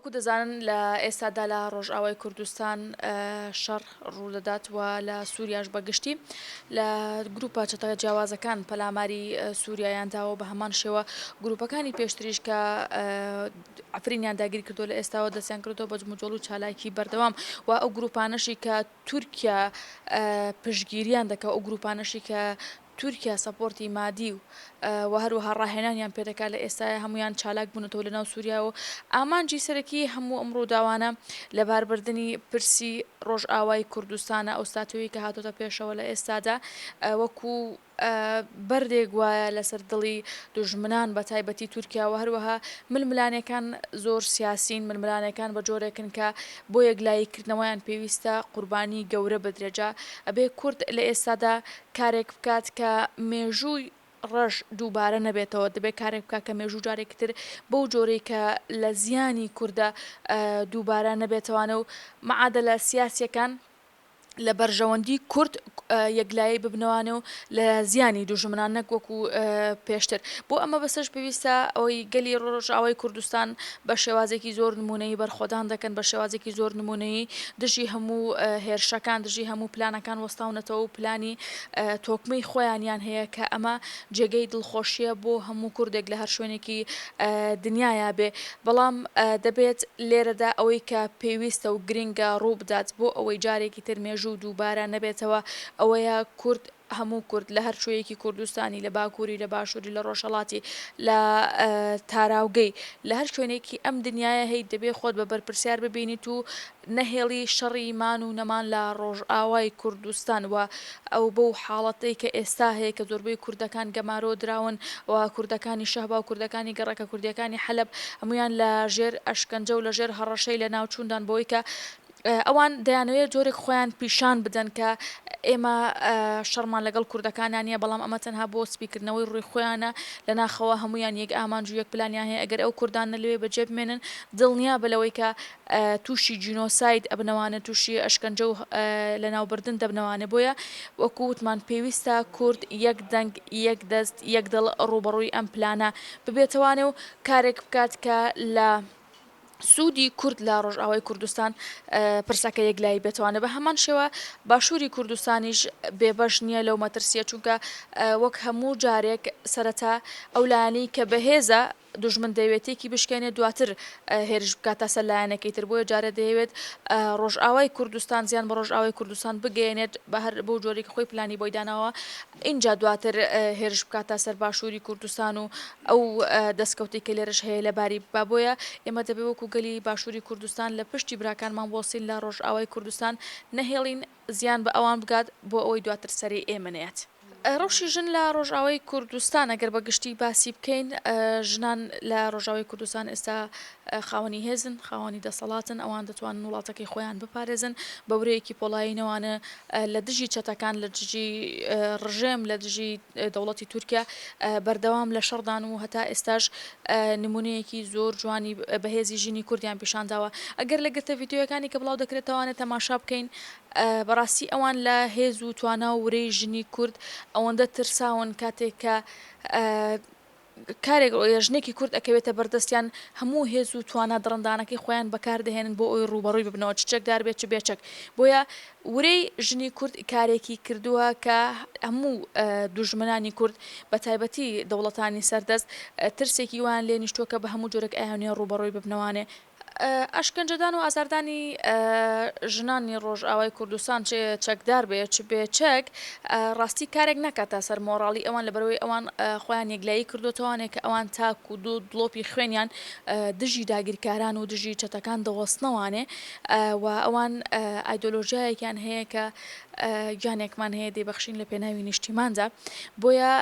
وەکو دەزانن لە ئێستادا لە ڕۆژئاوای کوردستان شەڕ ڕوودەدات و لە سووریاش بە گشتی لە گروپە چەتە جیاوازەکان پەلاماری سووریایان داوە بە هەمان شێوە گروپەکانی پێشتریش کە عەفرینیان داگیر کردو لە ئێستاوە دەستیان کردەوە بە جموجۆڵ و چالاکی بەردەوام و ئەو گروپانەشی کە تورکیا پشتگیریان دەکا و ئەو گروپانەشی کە تورکیا سەپۆرتی مادی و و هەروەها ڕاهێنانیان پێدەکات لە ئێستایا هەموویان چالاک بوونەتەوە لەناو سووریا و ئامانجی سەرەکی هەموو ئەم ڕووداوانە لەباربردنی پرسی ڕۆژئاوای کوردستانە ئەو ستاتۆیەی کە هاتۆتە پێشەوە لە ئێستادا وەکو بەردێک وایە لەسەر دڵی دوژمنان بە تایبەتی تورکیا و هەروەها ململانێکان زۆر سیاسین، ململانێکان بە جۆرێکن کە بۆ یەکلایی کردنەوەیان پێویستە قوربانی گەورە بدرێت جا ئەبێ کورد لە ئێستادا کارێک بکات کە مێژووی ڕەش دووبارە نەبێتەوە، دەبێت کارێک بکات کە مێژوو جارێکی تر بەو جۆرەی کە لە زیانی کوردە دووبارە نەبێتەوانە و معادەلە سیاسیەکان لە بەرژەوەندی کورد یەکلایی ببنەوانێ و لە زیانی دوژمنان نەک وەکو پێشتر. بۆ ئەم مەبەستەش پێویستە ئەوەی گەلی ڕۆژئاوای کوردستان بە شێوازێکی زۆر نموونەیی بەرخۆدان دەکەن، بە شێوازێکی زۆر نموونەیی دژی هەموو هێرشەکان، دژی هەموو پلانەکان وەستاونەتەوە و پلانی تۆکمەی خۆیانیان هەیە کە ئەمە جێگەی دڵخۆشییە بۆ هەموو کوردێک لە هەر شوێنێکی دنیایا بێ. بەڵام دەبێت لێرەدا ئەوەی کە پێویستە و گرنگە ڕووبدات بۆ ئەوەی جارێکی تر مێژوو دووبارە نەبێتەوە ئەوەیە کورد هەموو کورد لە هەر کوێیەکی کوردستانی لە باکووری لە باشووری لە ڕۆژهەڵاتی لە تاراوگەی لە هەر شوێنێکی ئەم دنیایە هەیت دەبێ خۆت بە بەرپرسیار ببینیت و نەهێڵی شەڕی مان و نەمان لە ڕۆژئاوای کوردستان و ئەو بەو حاڵەتەی کە ئێستا هەیە کە زۆربەی کوردەکان گەمارۆ دراون و کوردەکانی شەهبا و کوردەکانی گەڕەکە کوردیەکانی حەلەب هەموویان لە ژێر ئەشکەنجە و لە ژێر هەڕەشەی لەناوچووندان بەوەی کە ئەوان دەیانەوێت جۆرێک خۆیان پیشان بدەن کە ئێمە شەڕمان لەگەڵ کوردەکانە نییە، بەڵام ئەمە تەنها بۆ سپیکردنەوەی ڕووی خۆیانە، لە ناخەوە هەموویان یەک ئامانج و یەک پلانیان هەیە، ئەگەر ئەو کوردانە لەوێ بەجێ بمێنن دڵنیابە لەوەی کە تووشی جینۆساید ئەبنەوانە، تووشی ئەشکەنجە و لەناوبردن دەبنەوانێ، بۆیە وەکو وتمان پێویستە کورد یەک دەنگ، یەک دەست، یەک دڵ ڕووبەڕووی ئەم پلانە ببێتەوانێ و کارێک بکات کە لە سوودی کورد لە ڕۆژئاوای کوردستان پرسەکە یەکلایی بێتوانێ بە هەمان شێوە باشووری کوردستانیش بێبەش نییە لەو مەترسیە چونکە وەک هەموو جارێک سەرەتا ئەو لایەنەی کە بەهێزە دوژمن دەیەوێت تێکی بشکێنێت دواتر هێرش بکاتە سەر لایەنەکەی تر بۆیە جارێ دەیەوێت ڕۆژئاوای کوردستان زیان بە ڕۆژئاوای کوردستان بگەیەنێت بە هەر بەو جۆرێک خۆی پلانی بۆی داناوە ئینجا دواتر هێرش بکاتە سەر باشووری کوردستان و ئەو دەستکەوتەی کە لێرەش هەیە لەباری ببا بۆیە ئێمە دەبێ وەکو گەلی باشووری کوردستان لە پشتی براکانمان بوەستین لە ڕۆژئاوای کوردستان نەهێڵین زیان بە ئەوان بگات بۆ ئەوەی دواتر سەری ئێمە نەیەت. ڕەوشی ژن لە ڕۆژئاوای کوردستان ئەگەر بە گشتی باسی بکەین ژنان لە ڕۆژاوای کوردستان ئێستا خاوەنی هێزن، خاوەنی دەسەڵاتن، ئەوان دەتوانن وڵاتەکەی خۆیان بپارێزن بە ورەیەکی پۆڵایینەوانە لە دژی چەتەکان، لە دژی ڕژێم، لە دژی دەوڵەتی تورکیا بەردەوام لە شەڕدان و هەتا ئێستاش نمونەیەکی زۆر جوانی بەهێزی ژنی کوردیان پیشانداوە. ئەگەر لە گرتە ڤیدیۆیەکانی کە بڵاو دەکرێتەوانێ تەماشا بکەین بەڕاستی ئەوان لە هێز و توانا و ورەی ژنی کورد ئەوەندە ترساون کاتێک کە کارێک ژنێکی کورد ئەکەوێتە بەردەستیان هەموو هێز و توانا دڕندانەکەی خۆیان بەکار دەهێنن بۆ ئەوەی ڕووبەڕووی ببنەوە چ چەکدار بێت چ بێ چەک بۆیە ورەی ژنی کورد کارێکی کردووە کە هەموو دوژمنانی کورد بە تایبەتی دەوڵەتانی سەردەست ترسێکی وایان لێ نیشتووە کە بە هەموو جۆرێک ئەیانوێ ڕووبەڕووی ببنەوانێ. ئەشکەنجەدان و ئازاردانی ژنانی ڕۆژئاوای کوردستان چ چەکدار بێ چ بێ چەک ڕاستی کارێک ناکاتە سەر مۆڕاڵی ئەوان لەبەرئەوەی ئەوان خۆیان یەکلایی کردۆتەوانێ کە ئەوان تاکو دوو دڵۆپی خوێنیان دژی داگیرکاران و دژی چەتەکان دەوەستنەوانێ و ئەوان ئایدۆلۆژیایەکیان هەیە کە گیانێکمان هەیە دەیبەخشین لە پێناوی نیشتیماندا بۆیە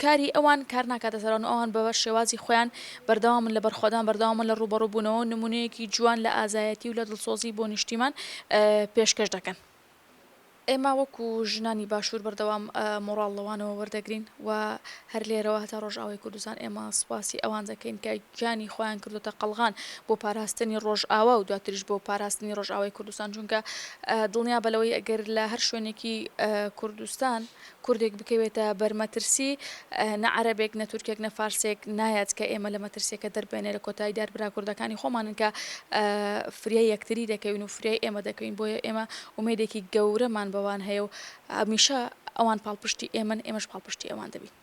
کاری ئەوان کار ناکاتە سەران و ئەوان بە شێوازی خۆیان بەردەوامن لە بەرخۆدان، بەردەوامن لە ڕووبەڕووبوونەوە و نموونەیەکی جوان لە ئازایەتی و لە دڵسۆزی بۆ نیشتیمان پێشکەش دەکەن. ئێمە وەکو ژنانی باشوور بەردەوام مۆڕاڵ لەوانەوە وەردەگرین و هەر لێرەوە هەتا ڕۆژئاوای کوردستان ئێمە سوپاسی ئەوان دەکەین کە گیانی خۆیان کردۆتە قەڵغان بۆ پاراستنی ڕۆژئاوا و دواتریش بۆ پاراستنی ڕۆژئاوای کوردستان چونکە دڵنیابە لەوەی ئەگەر لە هەر شوێنێکی کوردستان کوردێک بکەوێتە بەر مەترسی نە عەرەبێک نە تورکێک نە فارسێک نایەت کە ئێمە لە مەترسیەکە دەربێنێ لە کۆتایی دار برا کوردەکانی خۆمانن کە فریای یەکتری دەکەوین و فریای ئێمە دەکەوین بۆیە ئێمە ئومێدێکی گەورەمان بەوان هەیە و هەمیشە ئەوان پاڵپشتی ئێمەن ئێمەش پاڵپشتی ئەوان دەبین.